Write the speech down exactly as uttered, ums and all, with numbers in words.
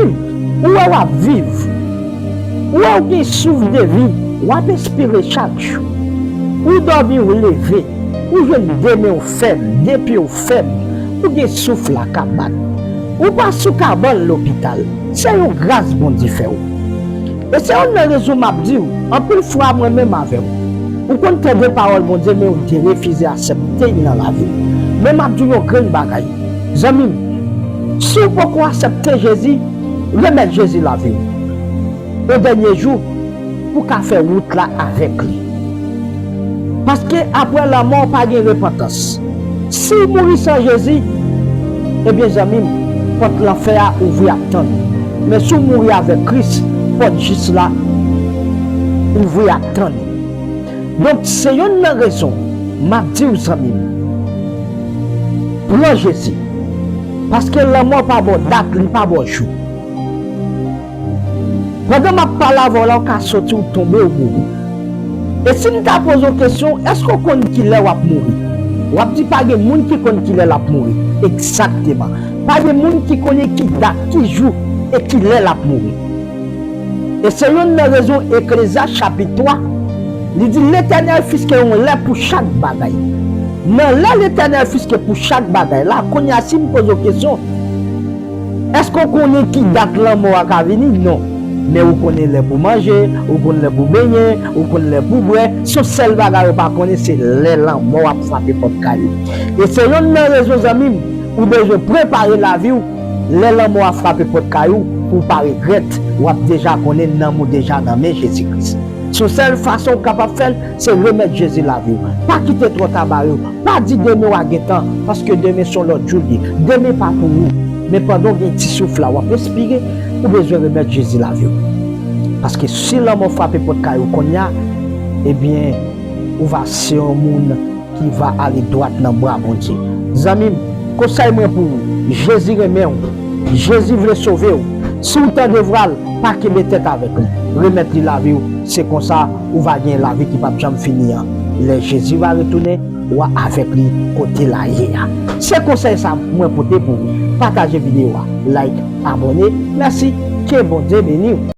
Ou wè w ap viv. Ou wè w gen souf de vi. W ap espere chak jou. Ou dòmi, ou leve. Ou jwenn de men w fèb, de pye w fèb. Ou gen souf la k ap bat. Ou pa sou kabann lopital. Se yon gras Bondye fè w. E se youn nan rezon m ap di w, anpil fwa mwen menm avè w. Ou konn tande pawòl Bondye, men ou te refize aksepte l nan lavi w. Men m ap di w yon grenn bagay. Zanmi m, si w poko aksepte Jezi, remèt Jezi lavi w. O dènye jou, pou w ka fè wout la avèk li. Paske apre lanmò, pa gen repantans. Si w mouri san Jezi, ebyen, zanmi m, pòt lanfè a ouvri ap tann ou. Men si w mouri avèk Kris, pòt jis la ouvri ap tann ou. Donk, se youn nan rezon m ap di w, zanmi m, pran Jezi. Paske lanmò pa ba w dat, li pa ba w jou. Pandan m ap pale avè w la, w ka soti, w tonbe, w mouri. E si m ta poze w kesyon, èske w konn kilè w ap mouri? W ap di pa gen moun ki konn kilè l ap mouri. Egzakteman. Pa gen moun ki konnen ki dat, ki jou, e kilè l ap mouri. E se youn nan rezon Eklezyas chapit twa, li di Letènèl fiske yon lè pou chak bagay. Nan lè Letènèl fiske pou chak bagay la, kounye a si m poze w kesyon, èske w konnen ki dat lanmò a ka vini? Non. Men ou konnen lè pou manje, ou konn lè pou benyen, ou konn lè pou bwè. Se yon sèl bagay ou pa konnen, se lè lanmò ap frape pòt kay ou. E se youn nan rezon, zanmi m, ou bezwen prepare lavi w. Lè lanmò a frape pòt kay ou, pou w pa regrèt, w ap deja konnen nanm ou deja nan men Jezi Kris. Se yon sèl fason w kapab fè l, se remèt Jezi lavi w. Pa kite twò ta bare w. Pa di demen w a gen tan, paske demen se yon lòt jou li ye. Demen pa pou ou. Men pandan w gen ti souf la, w ap respire, ou bezwen remèt Jezi lavi w. Paske si lanmò frape pòt kay ou kounye a, ebyen, ou va se yon moun ki va ale dwat nan bra Bondye. Zanmi m, konsèy mwen pou ou, Jezi renmen w. Jezi vle sove w. Si w tande vwa l, pa kenbe tèt avèk li. Remèt li lavi w. Se konsa ou va gen lavi ki p ap janm fini an. Lè Jezi va retounen, w a avèk li kote l a ye a. Se konsèy sa mwen pote pou ou. Pataje videyo a, like, abòne. Mèsi. Ke Bondye beni w.